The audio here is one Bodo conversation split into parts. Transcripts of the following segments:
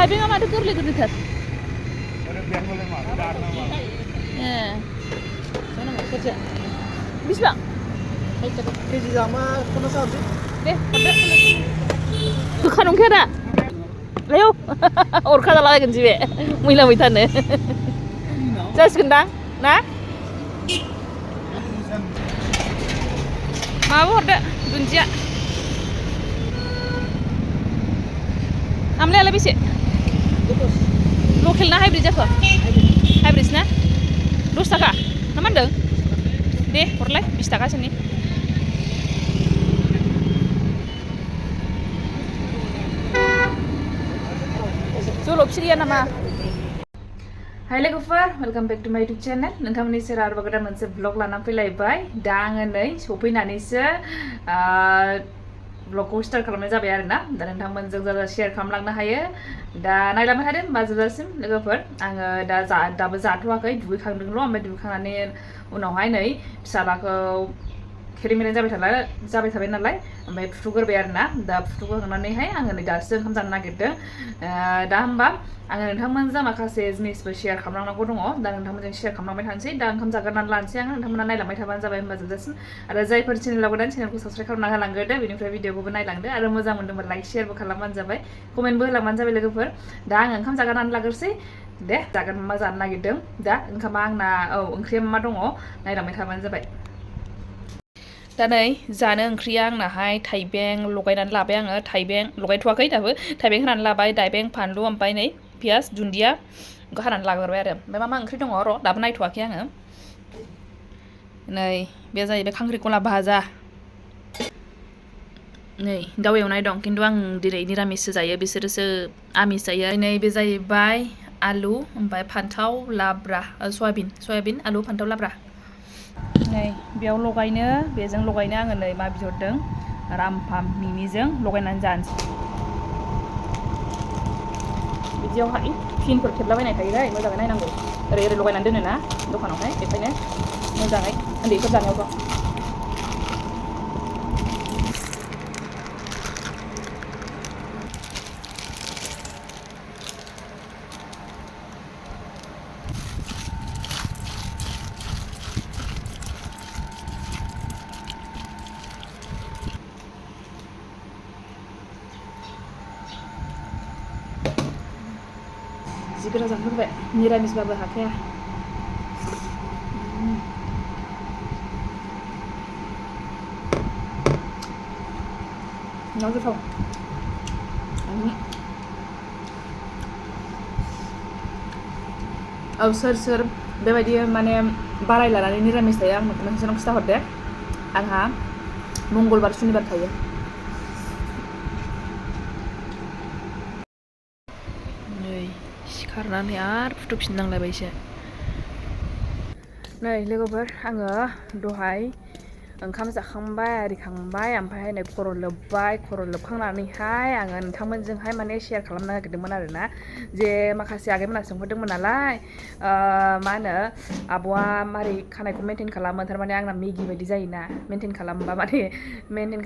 थाइबेंआ माथो गोरलै गोरलैथार बेसेबां केजि जामा 50 दे गोखा नंखाया दा आयौ अरखा जालाबायगोनसै बे मैला मैथानो जासिगोनदां ना माबा हरदो दुन्दिया आमलायालाय बेसे लकेल ना हाइब्रिद जाखो हाइब्रिद ना 10 थाखा ना मा होनदों दे हरलाय 20 थाखासोनि जलफि गैया नामा हाय लोगोफोर वेलकाम बेक टु माय यूट्यूब चैनल नोंथांमोननि सेराव आरोबाव गोदान मोनसे ब्लग लाना फैलायबाय दा आङो नै सफैनानैसो ब्लगखौ स्टार्ट खालामनाय जाबाय आरोना दा नोंथांमोनजों शेयार खालामलांनो हायो दा नायलांबाय थादो बाजोबजासिम लोगोफोर आङो दाबो जाथ'वाखै दुगैखांदोंल' ओमफ्राय दुगैखांनानै उनावहाय नै फिसालाखौ खेरेमेरे जाबाय थाबाय नालाय ओमफ्राय फुथुगोरबाय आरोना दा फुथुगोरखांनानैहाय आङो नै दासो ओंखाम जानो नागिरदों दा होमबा आङो नोंथांमोनजों माखासे जिनिसबो शेयार खालामनांगौ दङ दा नोंथांमोनजों शेयार खालामलांबाय थानोसै दा ओंखाम जाग्रोनानै लानोसै आङो नोंथांमोना नायलांबाय थाबानो जाबाय होमबा जोबजासिम आरो जायफोर चेनेलाव गोदान चेनेलखौ साबस्क्राइब खालामना होलांग्रोदो बेनिफ्राय भिडिअखौबो नायलांदो आरो मोजां मोनदोंबा लाइक शेयारबो खालामबानो जाबाय कमेन्टबो होलांबानो जाबाय लोगोफोर दा आङो ओंखाम जाग्रोनानै लाग्रोसै दे जागोन मा जानो नागिरदों दा ओंखामा आंना ओंख्रिया मा दङ नायलांबाय थाबानो जाबाय दा नै जानो ओंख्रिया आंनाहाय थाइबें लगायनानै लाबाय आङो थाइबें लगायथ'वाखै दाबो थाइबें होनानै लाबाय थाइबें फानलु ओमफ्राय नै पियास दुन्दिया बेखौ हानानै लाग्रोबाय आरो ओमफ्राय मा ओंख्रि दङ र' दाबो नायथ'वाखै आङो नै बे जाहैबाय खांख्रिखला भाजा नै दाउ एवनाय दं खिन्थु आं दिनै निरामिससो जायो बिसोरोसो आमिस जायो नै बे जाहैबाय आलु ओमफ्राय फान्थाव लाब्रा सयाबिन आलु फान्थाव लाब्रा नै बेयाव लगायनो बेजों लगायनो आङो नै मा बिहरदों रामफाम मिमिजों लगायनानै जानोसै बिदियावहाय फिनफोर खेबलाबायनाय थायोहाय मोजाङै नायनांगौ ओरै लगायनानै दोनो ना दखानावहाय बेखायनो मोजाङै उन्दैफोर जानायावथ' जि गोरा जाखांबाय निरामिसबाबो हाखाया न'आव गोथाव सोर बेबायदि माने बाराय लानानै निरामिस थायो आं नोंसोरनाव खिथाहरदे आंहा मंगलबार सुनिबार थायो नै सिखारनानै आरो फुथुफिननांलायबायसो नै लोगोफोर आङो दहाय ओंखाम जाखांबाय आरिखांबाय ओमफ्रायहाय नै खर' लोबखांनानैहाय आङो नोंथांमोनजोंहाय माने शेयार खालामनो नागिरदोंमोन आरोना जे माखासे आगैमोना सोंहरदोंमोन नालाय मा होनो आब'आ मारै खानायखौ मेइनटेइन खालामो थारमाने आंना मेगि बायदि जायोना मेइनटेइन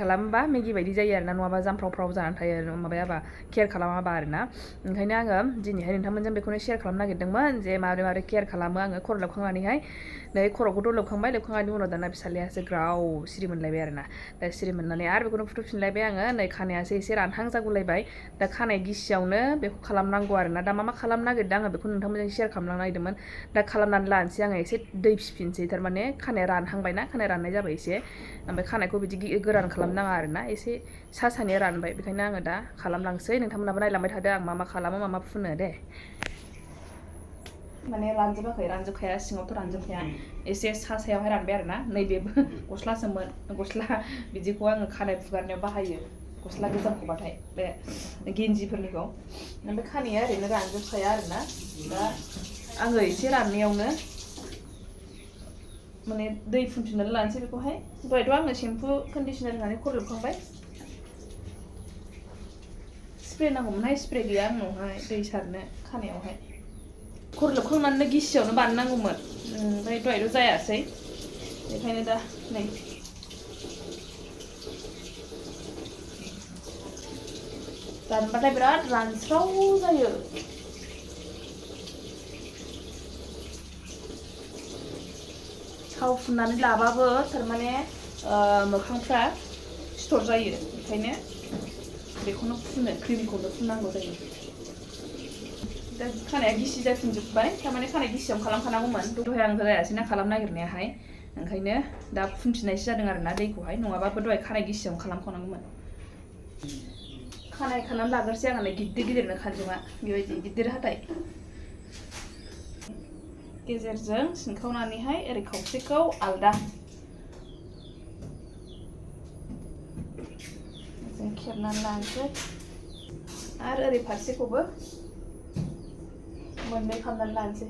खालामबा मेगि बायदि जायो आरोना नङाबा जामफ्राव जानानै थायो माबायाबा केयार खालामाबा आरोना ओंखायनो आङो दिनैहाय नोंथांमोनजों बेखौनो शेयार खालामनो नागिरदोंमोन जे माबोरै केयार खालामो आङो खर' लोबखांनानैहाय नै खर'खौथ' लोबखांनायनि उनाव दाना फिसालायासो ग्राव सिरि मोनलायबाय आरोना दा सिरि मोननानै आरो बेखौनो फुथुफिनलायबाय आङो नै खानायासो एसे रानहां जागुलायबाय दा खानाय गिसियावनो बेखौ खालामनांगौ आरोना दा मा खालामनो नागिरदों आङो बेखौ नोंथांमोनजों शेयार खालामनो नागिरदोंमोन दा खालामनानै लानोसै आङो एसे दै फिफिनसै थारमाने खानाया रानहांबायना खानाय राननाय जाबाय एसे ओमफ्राय खानायखौ बिदि गोरान खालामनाङा आरोना एसे सानिया रानबाय बेखायनो आङो दा खालामलांसै नोंथांमोनाबो नायलांबाय थादो आं मा खालामो मा फुनो दे माने रानजोबखाया सिङावथ' रानजोबखाया एसे सायावहाय रानबाय आरोना नैबेबो गस्लासोमोन गस्ला बिदिखौ आङो खानाय फुगारनायाव बाहायो गस्ला गोजामखौबाथाय बे गेन्जिफोरनिखौ ओमफ्राय खानाया ओरैनो रानजोबखाया आरोना दा आङो एसे राननायावनो माने दै फुनफिननानै लानोसै बेखौहाय दहायथ' आङो सेम्पु कन्डिशनार होनानै खर' लोबखांबाय स्प्रे नांगौमोनहाय स्प्रे गैया आंनावहाय दै सारनो खानायावहाय खर' लोबखांनानै गिसियावनो बानायनांगौमोन ओमफ्राय दहायथ' जायासै बेखायनो दा नै रानबाथाय बिराद रानस्राव जायो थाव फुननानै लाबाबो थारमाने मोखांफ्रा सिथर जायो ओंखायनो बेखौनो फुनो क्रिमखौनो फुननांगौ जायो दा खानाया गिसि जाफिनजोब्बाय थारमाने खानाय गिसियावनो खालामखानांगौमोन दहाय आं जायासैना खालामनो नागिरनायाहाय ओंखायनो दा फुनफिननायसो जादों आरोना दैखौहाय नङाबाबो दहाय खानाय गिसियावनो खालामखानांगौमोन खानाय खानानै लाग्रोसै आङो गिदिर गिदिरनो खानजङा बेबायदि गिदिर हाथाय गेजेरजों सिनखावनानैहाय ओरै खावसेखौ आलदा जों खेबनानै लानोसै आरो ओरै फारसेखौबो मोननै खालामनानै लानोसै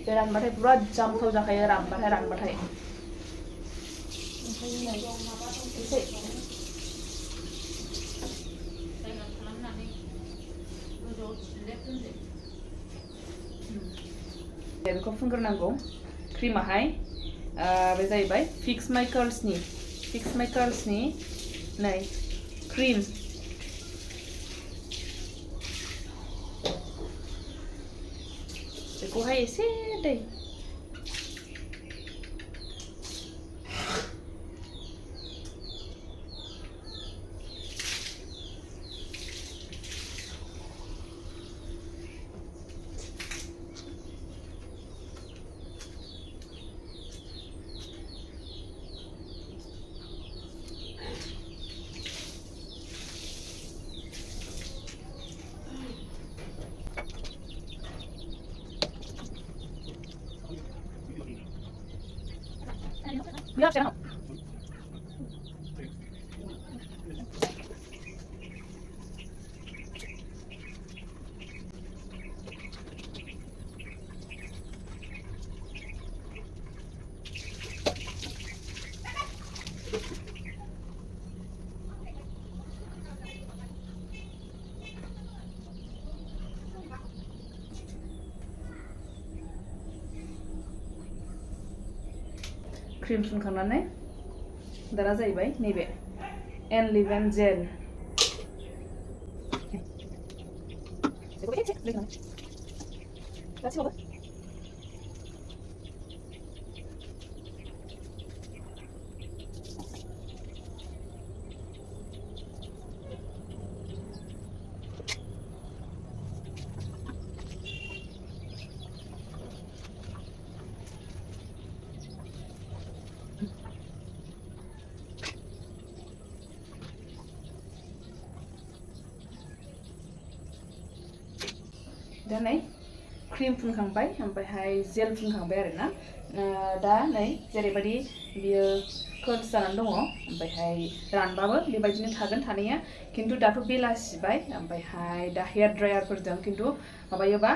बे रानबाथाय बिराद जामथाव जाखायो रानबाथाय एसे बेखौ फुनग्रोनांगौ क्रिमाहाय बे जाहैबाय फिक्स माइ कर्ल्सनि नै क्रिम बेखौहाय एसे दै बिराद जानो क्रिम फुनखांनानै दाना जाहैबाय नैबे एनलिभेन जेल दा नै क्रिम फुनखांबाय ओमफ्रायहाय जेल फुनखांबाय आरोना दा नै जेरैबायदि बियो कर्ल्स जानानै दङ ओमफ्रायहाय रानबाबो बेबायदिनो थागोन थानाया खिन्थु दाथ' बेलासिबाय ओमफ्रायहाय दा हेयार ड्रायारफोरजों खिन्थु माबायोबा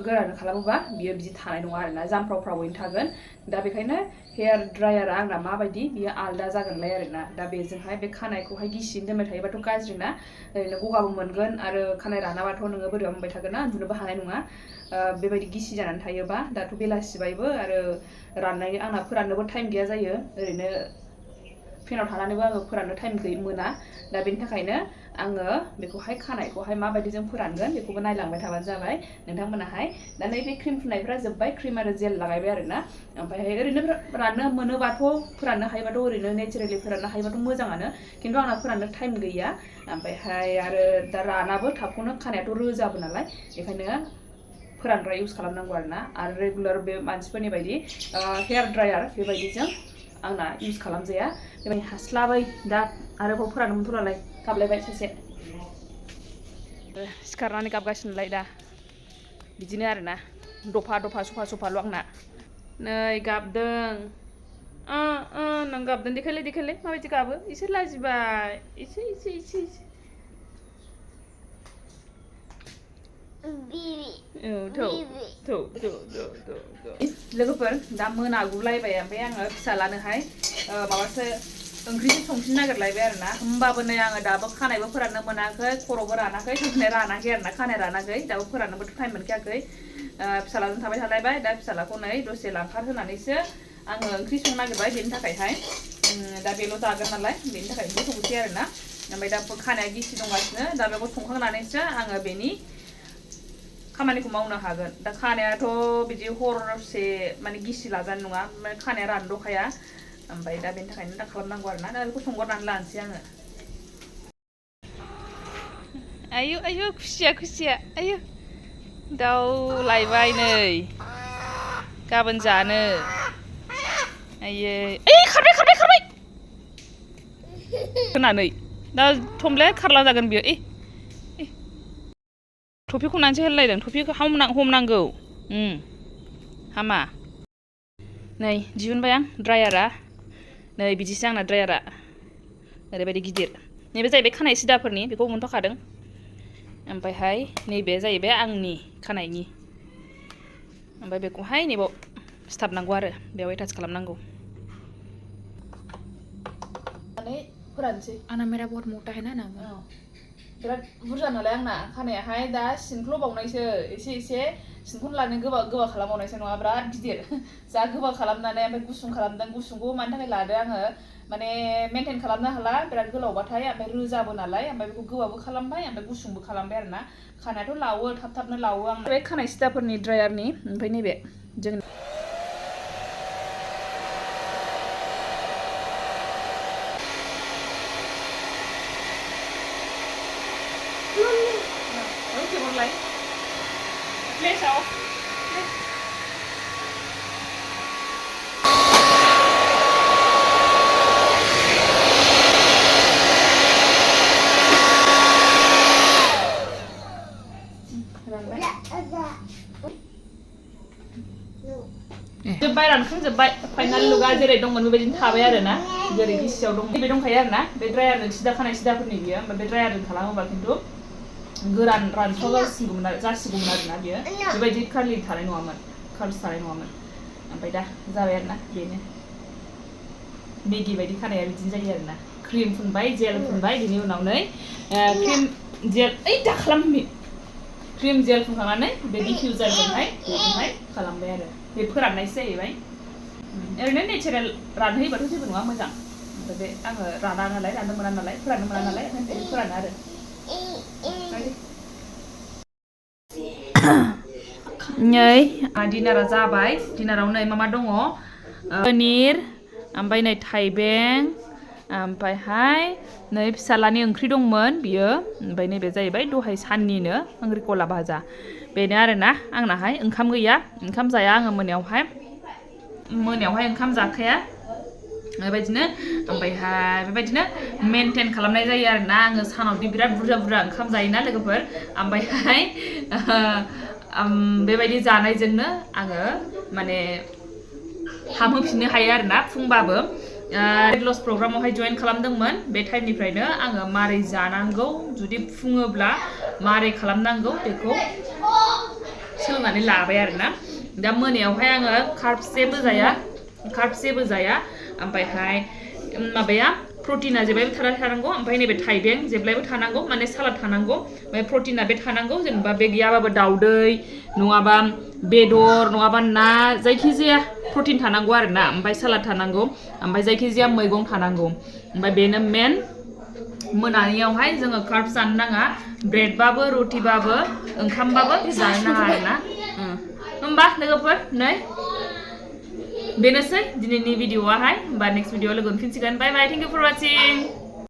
गोरान खालामोबा बियो बिदि थानाय नङा आरोना जामफ्रावफ्रावैनो थागोन दा बेखायनो हेयार ड्रायारा आंना माबायदि बियो आलदा जागोनलाय आरोना दा बेजोंहाय बे खानायखौहाय गिसियैनो दोनबाय थायोबाथ' गाज्रि ना ओरैनो गगाबो मोनगोन आरो खानाय रानाबाथ' नोङो बोरैबा मोनबाय थागोन ना उन्दुनोबो हानाय नङा बेबायदि गिसि जानानै थायोबा दाथ' बेलासिबायबो आरो राननाय आंना फोराननोबो टाइम गैया जायो ओरैनो फेनाव थानानैबो आङो फोराननो टाइम मोना दा बेनि थाखायनो आङो बेखौहाय खानायखौहाय माबायदिजों फोरानगोन बेखौबो नायलांबाय थाबानो जाबाय नोंथांमोनाहाय दा नैबे क्रिम फुननायफ्रा जोब्बाय क्रिम आरो जेल लागायबाय आरोना ओमफ्रायहाय ओरैनो राननो मोनोबाथ' फोराननो हायोबाथ' ओरैनो नेचारेलि फोराननो हायोबाथ' मोजाङानो खिन्थु आंना फोराननो टाइम गैया ओमफ्रायहाय आरो दा रानाबो थाबखौनो खानायाथ' रोजाबो नालाय बेखायनो फोरानग्रा इउज खालामनांगौ आरोना आरो रेगुलार बे मानसिफोरनि बायदि हेयार ड्रायार बेबायदिजों आंना इउज खालामजाया बेबायदि हास्लाबै दा आरोबाव फोराननो मोनथ'लालाय गाबलायबाय सासे सिखारनानै गाबगासिनोलाय दा बिदिनो आरोना दफा दफा सफा सफाल' आंना नै गाबदों नों गाबदों देखायलाय माबायदि गाबो एसे लाजिबाय एसे लोगोफोर दा मोनागुलायबाय ओमफ्राय आङो फिसालानोहाय माबासो ओंख्रिसो संफिननो नागिरलायबाय आरोना होमबाबो नै आङो दाबो खानायबो फोराननो मोनाखै खर'बो रानाखै रानाखै आरोना खानाय रानाखै दाबो फोराननोबोथ' टाइम मोनखायाखै फिसालाजों थाबाय थालायबाय दा फिसालाखौ नै दसे लांखार होनानैसो आङो ओंख्रि संनो नागिरबाय बेनि थाखायहाय दा बेल' जागोन नालाय बेनि थाखाय ओंख्रि संनोसै आरोना ओमफ्राय दा खानाया गिसि दंगासिनो दा बेखौ संखांनानैसो आङो बेनि खामानिखौ मावनो हागोन दा खानायाथ' बिदि हरसे माने गिसि लाजानाय नङा माने खानाया रानद'खाया ओमफ्राय दा बेनि थाखायनो दा खालामनांगौ आरोना दा बेखौ संगोरनानै लानोसै आङो आयु आयु खुसिया आयु दाउ लायबाय नै गाबोन जानो आयै ओइ खारबाय होनानै दा थमब्लेट खारला जागोन बियो टफिखौ नानसो होलायदों टफिखौ हमनांगौ हामा नै दिहुनबाय आं ड्रायारा नै बिदिसो आंना ड्रायारा ओरैबायदि गिदिर नैबे जाहैबाय खानाय सिदाफोरनि बेखौ मोनफाखादों ओमफ्रायहाय नैबे जाहैबाय आंनि खानायनि ओमफ्राय बेखौहाय नैबाव सिथाबनांगौ आरो बेयाव एटाच खालामनांगौ फोरानसै आंना मेरा बहुत मोटा है ना बिराद बुरजा नालाय आंना खानायाहाय दा सिनख्ल'बावनायसो एसे सिनखौनो लानो गोबा खालामबावनायसो नङा बिराद गिदिर जा गोबा खालामनानै ओमफ्राय गुसुं खालामदों गुसुंखौ मानि थाखाय लादो आङो माने मेनटेन खालामनो हाला बिराद गोलावबाथाय ओमफ्राय रोजाबो नालाय ओमफ्राय बेखौ गोबाबो खालामबाय ओमफ्राय गुसुंबो खालामबाय आरोना खानायाथ' लावो थाबनो लावो आं बे खानाय सिदाफोरनि ड्रायारनि ओमफ्राय नैबे जों जोब्बाय रानखांजोब्बाय फाइनाल लुकआ जेरै दंमोन बेबायदिनो थाबाय आरोना जेरै गिसियाव दं बे दंखायो आरोना बे ड्रायारजों सिदा खानाय सिदाफोरनि बियो ओमफ्राय बे ड्रायारजों खालामोबा खिन्थु गोरान रानस्राव जासिगौमोन आरोना बियो बेबायदि खारलि थानाय नङामोन खार्ल्स थानाय नङामोन ओमफ्राय दा जाबाय आरोना बेनो मेगि बायदि खानाया बिदिनो जायो आरोना क्रिम फुनबाय जेल फुनबाय बिनि उनाव नै क्रिम जेल दा खालामनि क्रिम जेल फुनखांनानै बे डिफ्युजारजोंहाय बेखौहाय खालामबाय आरो बे फोराननायसो जाहैबाय ओरैनो नेचारेल रानहोयोबाथ' जेबो नङा मोजां ओमफ्राय बे आङो राननो मोना नालाय फोराननो मोना नालाय ओंखायनो फोरानो आरो नै डिनारा जाबाय डिनाराव नै मा दङ पनिर ओमफ्राय नै थाइबें ओमफ्रायहाय नै फिसालानि ओंख्रि दंमोन बियो ओमफ्राय नैबे जाहैबाय दहाय साननिनो खांख्रिखला भाजा बेनो आरोना आंनाहाय ओंखाम गैया ओंखाम जाया आङो मोनायावहाय ओंखाम जाखाया बेबायदिनो ओमफ्रायहाय बेबायदिनो मेनटेन खालामनाय जायो आरोना आङो सानावदि बिराद बुरजा ओंखाम जायोना लोगोफोर ओमफ्रायहाय बेबायदि जानायजोंनो आङो माने हामहोफिननो हायो आरोना फुंबाबो वेट लस प्रग्रामावहाय जइन खालामदोंमोन बे टाइमनिफ्रायनो आङो मारै जानांगौ जुदि फुङोब्ला मारै खालामनांगौ बेखौ सोलोंनानै लाबाय आरोना दा मोनायावहाय आङो कार्बस जेबो जाया ओमफ्रायहाय माबाया प्रटिना जेब्लायबो थानांगौ ओमफ्राय नैबे थाइबें जेब्लायबो थानांगौ माने सालाद थानांगौ ओमफ्राय प्रटिना बे थानांगौ जेनेबा बे गैयाबाबो दाउदै नङाबा बेदर नङाबा ना जायखिजाया प्रटिन थानांगौ आरोना ओमफ्राय सालाद थानांगौ ओमफ्राय जायखिजाया मैगं थानांगौ ओमफ्राय बेनो मेन मोनानियावहाय जोङो कार्बस जानो नाङा ब्रेडबाबो रुटिबाबो ओंखामबाबो जानो नाङा आरोना होमबा लोगोफोर नै बेनोसै दिनैनि भिडिअआहाय होमबा नेक्स्ट भिडिअआव लोगो मोनफिनसिगोन बाय बाय थेंक इउ फर वाचिं